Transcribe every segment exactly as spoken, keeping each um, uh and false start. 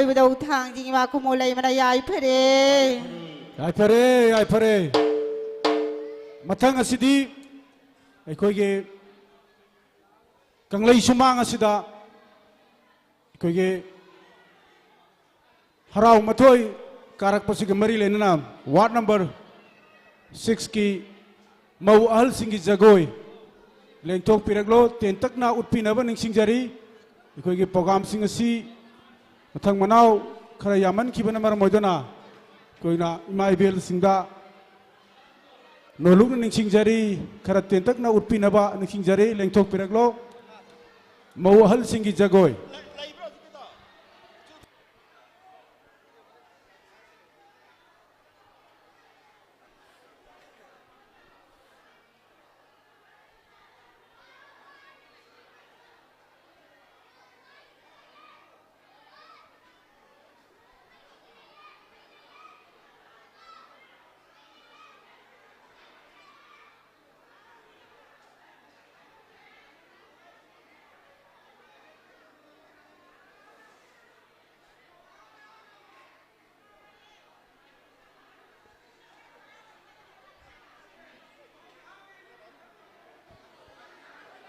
ꯏꯕꯨꯙꯧ ꯊꯥꯡꯖꯤꯡ ꯏꯃꯥ ꯈꯨꯃꯣꯜ ꯂꯩꯃꯅ ꯌꯥꯏꯐꯔꯦ꯫ ꯌꯥꯏꯐꯔꯦ, ꯌꯥꯏꯐꯔꯦ꯫ ꯃꯊꯪ ꯑꯁꯤꯗꯤ ꯑꯩꯈꯣꯏꯒꯤ ꯀꯪꯂꯩ ꯁꯨꯃꯥꯡ ꯑꯁꯤꯗ ꯑꯩꯈꯣꯏꯒꯤ ꯍꯔꯥꯎ ꯃꯊꯣꯏ ꯀꯥꯔꯛꯄꯁꯤꯒ ꯃꯔꯤ ꯂꯩꯅꯅ ꯋꯥꯔꯗ ꯅꯝꯕꯔ ꯁꯤꯛꯁꯀꯤ ꯃꯧ ꯑꯍꯜꯁꯤꯡꯒꯤ ꯖꯒꯣꯏ ꯂꯦꯡꯊꯣꯛꯄꯤꯔꯛꯂꯣ꯫ ꯇꯦꯟꯇꯛꯅ ꯎꯠꯄꯤꯅꯕ ꯅꯤꯡꯁꯤꯡꯖꯔꯤ꯫ ꯑꯩꯈꯣꯏꯒꯤ ꯄ꯭ꯔꯣꯒ꯭ꯔꯥꯝꯁꯤꯡ ꯑꯁꯤ ꯃꯊꯪ ꯃꯅꯥꯎ ꯈꯔ ꯌꯥꯝꯃꯟꯈꯤꯕꯅ ꯃꯔꯝ ꯑꯣꯏꯗꯨꯅ ꯑꯩꯈꯣꯏꯅ ꯏꯃꯥ ꯏꯕꯦꯜꯁꯤꯡꯗ ꯅꯣꯜꯂꯨꯛꯅ ꯅꯤꯡꯁꯤꯡꯖꯔꯤ, ꯈꯔ ꯇꯦꯟꯇꯛꯅ ꯎꯠꯄꯤꯅꯕ ꯅꯤꯡꯁꯤꯡꯖꯔꯤ꯫ ꯂꯦꯡꯊꯣꯛꯄꯤꯔꯛꯂꯣ꯫ ꯃꯧ ꯑꯍꯜꯁꯤꯡꯒꯤ ꯖꯒꯣꯏ꯫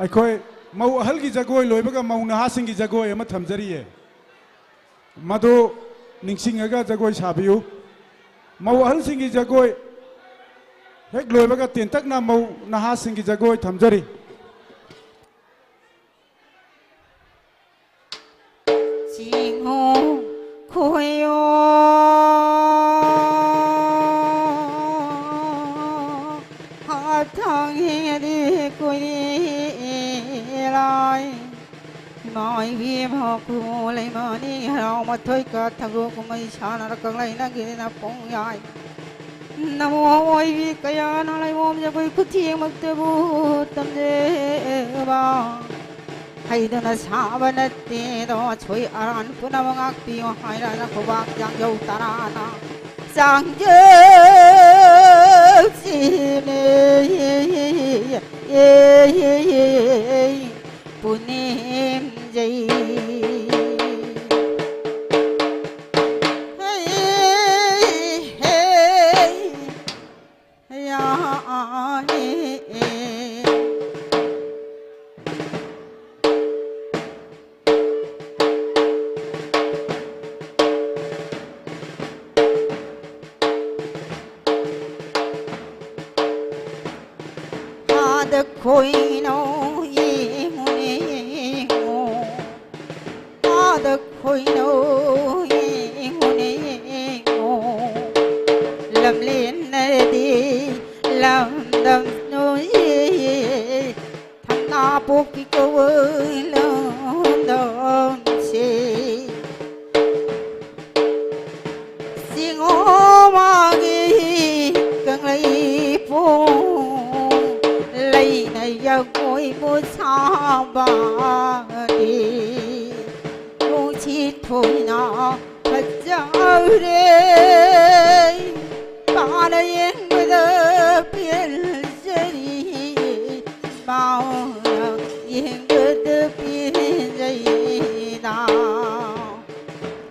ꯑꯩꯈꯣꯏ ꯃꯧ ꯑꯍꯜꯒꯤ ꯖꯒꯣꯏ ꯂꯣꯏꯕꯒ ꯃꯧ ꯅꯍꯥꯁꯤꯡꯒꯤ ꯖꯒꯣꯏ ꯑꯃ ꯊꯝꯖꯔꯤꯌꯦ꯫ ꯃꯗꯨ ꯅꯤꯡꯁꯤꯡꯉꯒ ꯖꯒꯣꯏ ꯁꯥꯕꯤꯌꯨ꯫ ꯃꯧ ꯑꯍꯜꯁꯤꯡꯒꯤ ꯖꯒꯣꯏ ꯍꯦꯛ ꯂꯣꯏꯕꯒ ꯇꯦꯟꯇꯛꯅ ꯃꯧ ꯅꯍꯥꯁꯤꯡꯒꯤ ꯖꯒꯣꯏ ꯊꯝꯖꯔꯤ꯫ ꯆꯤꯡꯉꯨ ꯈꯣꯏꯌꯣ ꯍꯥꯊꯥꯡ ꯍꯦꯗꯤ ꯀꯨꯏꯔꯦ ꯂꯥꯏ꯫ ꯏꯃꯥ ꯏꯕꯦꯝꯃ ꯈꯨꯃꯨ ꯂꯩꯃꯅꯤ ꯍꯔꯥꯎ ꯃꯊꯣꯏ ꯀ ꯊꯒꯣ ꯀꯨꯝꯍꯩ ꯁꯥꯟꯅꯔ ꯀꯪꯂꯩ ꯅꯪꯒꯤꯗꯤ ꯅꯄꯣꯡ ꯌꯥꯏ꯫ ꯅꯃꯣ ꯑꯣꯏꯕꯤ ꯀꯌꯥꯅ ꯂꯩꯃꯣꯝ ꯖꯒꯣꯏ ꯈꯨꯊꯦꯡꯃꯛꯇꯕꯨ ꯇꯝꯖꯕ꯫ ꯍꯩꯗꯨꯅ ꯁꯥꯕ ꯅꯠꯇꯦꯗꯣ, ꯑꯁꯣꯏ ꯑꯔꯥꯟ ꯄꯨꯝꯅꯃꯛ ꯉꯥꯛꯄꯤꯌꯣ ꯍꯥꯏꯔꯅ ꯈꯨꯕꯥꯛ ꯌꯥꯡꯖꯧ ꯇꯔꯥꯅ ꯆꯥꯡꯖꯧ ꯆꯦꯅꯦ ꯄꯨꯅꯦꯝꯖꯩ꯫ ꯈꯣꯏꯅꯧ ꯌꯦꯡꯉꯨꯅꯦ ꯌꯦꯡꯉꯨ, ꯑꯥꯗ ꯈꯣꯏꯅꯧ ꯌꯦꯡꯉꯨꯅꯦ ꯌꯦꯡꯉꯨ꯫ ꯂꯝꯂꯦꯟꯅꯗꯤ ꯂꯝꯗꯝ ꯅꯣꯏꯌꯦ, ꯊꯝꯅꯥ ꯄꯣꯛꯄꯤ ꯀꯧꯕ ꯂꯝꯗꯝꯁꯦ꯫ ꯆꯤꯡꯉꯣ ꯃꯥꯒꯤ ꯀꯪꯂꯩꯄꯣꯡ ꯂꯩꯅ ꯌꯥꯒꯣꯏꯕꯨ ꯁꯥꯕꯗꯤ ꯅꯨꯡꯁꯤꯠ ꯊꯣꯏꯅ ꯐꯖꯔꯦ꯫ ꯄꯥꯅ ꯌꯦꯡꯕꯗ ꯄꯦꯟꯖꯔꯤ, ꯃꯥꯅ ꯌꯦꯡꯕꯗ ꯄꯦꯟꯖꯩꯗ꯫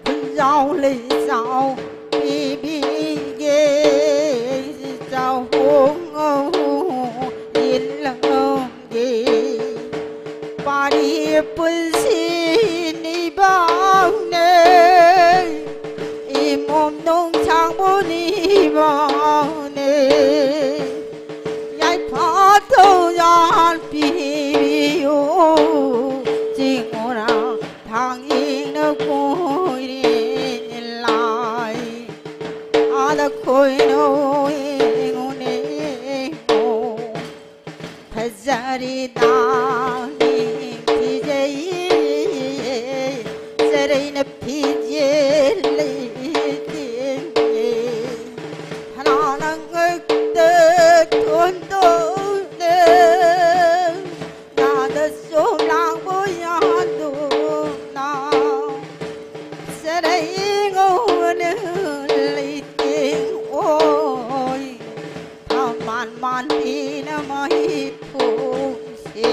ꯈꯨꯟꯖꯥꯎ ꯂꯩꯖꯥꯎ ꯄꯤꯕꯤꯒꯦ, ꯆꯥꯎꯍꯣꯡ ꯌꯦꯜꯂꯝꯒꯦ꯫ ꯄꯥꯔꯤ ꯄꯨꯟꯁꯤ ꯅꯤꯕꯥꯎꯅꯦ, ꯏꯃꯣꯝ ꯅꯣꯡꯁꯥꯡꯕꯨ ꯅꯤꯕꯥꯎꯅꯦ꯫ ꯌꯥꯏꯐ ꯊꯧꯖꯥꯜ ꯄꯤꯕꯤꯌꯨ, ꯆꯤꯡꯉꯨꯔ ꯊꯥꯡꯖꯤꯡꯅ ꯀꯣꯏꯔꯦ ꯂꯥꯏ꯫ ꯑꯥꯗ ꯈꯣꯏꯅꯧ ꯌꯦꯡꯉꯨꯅꯦ ꯌꯦꯡꯉꯨ, ꯐꯖꯔꯤꯗ ꯅꯤꯡꯊꯤꯖꯩ, ꯆꯔꯩꯅ ꯐꯤꯖꯦꯜ ꯂꯩꯇꯦꯡꯉꯦ꯫ ꯐꯅꯥꯅ ꯉꯛꯇ ꯊꯣꯟꯗꯣꯛꯅ ꯅꯥꯗ ꯆꯣꯝꯂꯥꯡꯕ ꯌꯥꯗꯨꯅ ꯆꯔꯩ ꯉꯧꯕꯅ ꯂꯩꯇꯦꯡ ꯑꯣꯏ꯫ ꯊꯝꯕꯥꯜ ꯃꯥꯟꯕꯤꯅ ꯃꯩꯐꯨꯁꯦ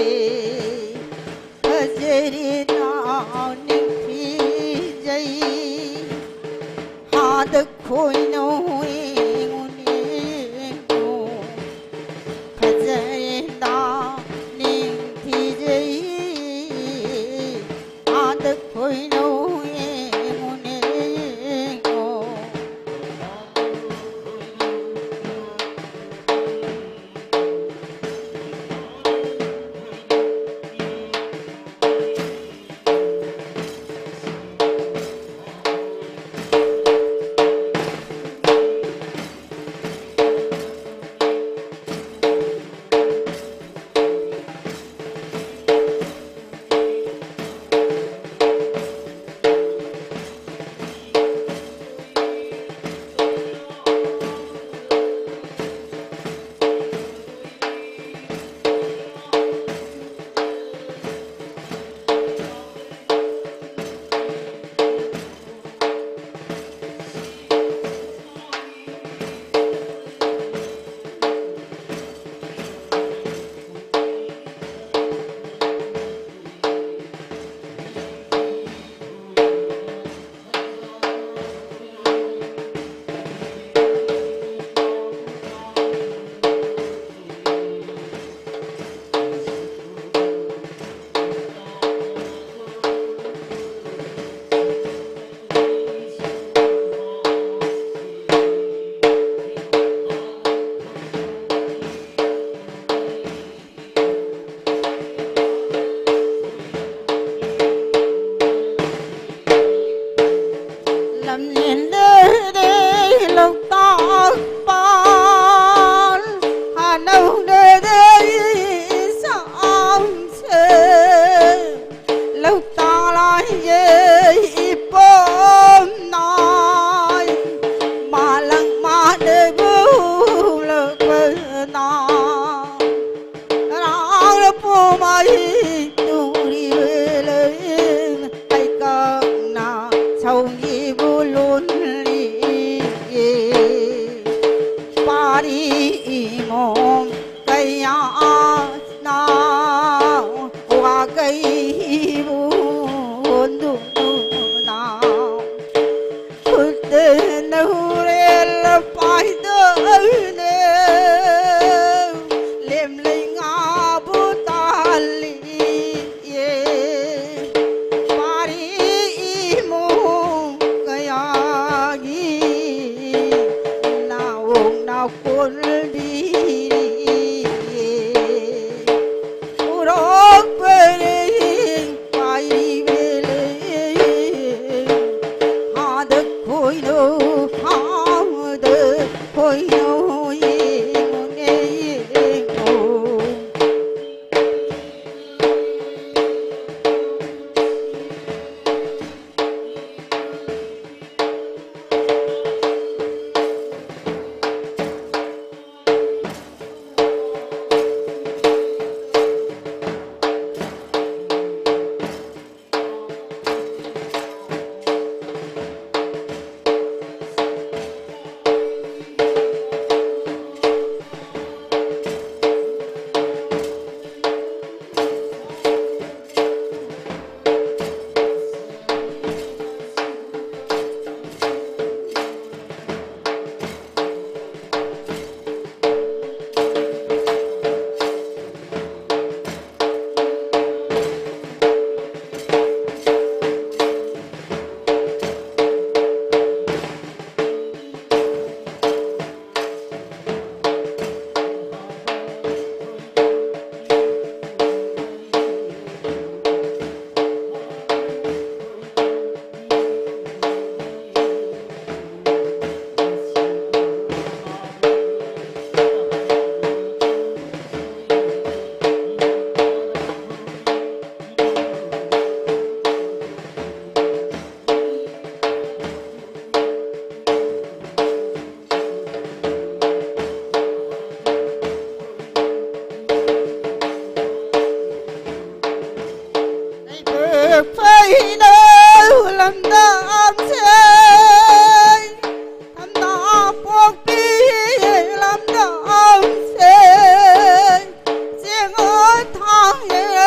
ꯑꯩ ꯇꯨꯔꯤꯕ ꯂꯩ ꯂꯩꯀꯪꯅ ꯁꯧꯒꯤꯕꯨ ꯂꯣꯟꯂꯤ꯫ ꯄꯥꯔꯤ ꯏꯃꯣꯝ ꯀꯌꯥꯅ ꯋꯥꯒꯩꯕꯨ ꯍꯣꯟꯗꯨꯅ ꯈꯨꯠꯇꯅ ꯍꯨꯔꯦꯜ ꯄꯥꯏꯗꯣꯏꯅꯦ꯫ ꯂꯦꯝꯂꯩ ꯉꯥꯕꯨ ꯇꯥꯜꯂꯤ꯫ ꯂꯝꯗꯝꯁꯦ, ꯊꯝꯅꯥ ꯄꯣꯛꯄꯤ ꯂꯝꯗꯝꯁꯦ, ꯆꯦꯡꯉꯣ ꯊꯥꯡꯉꯦ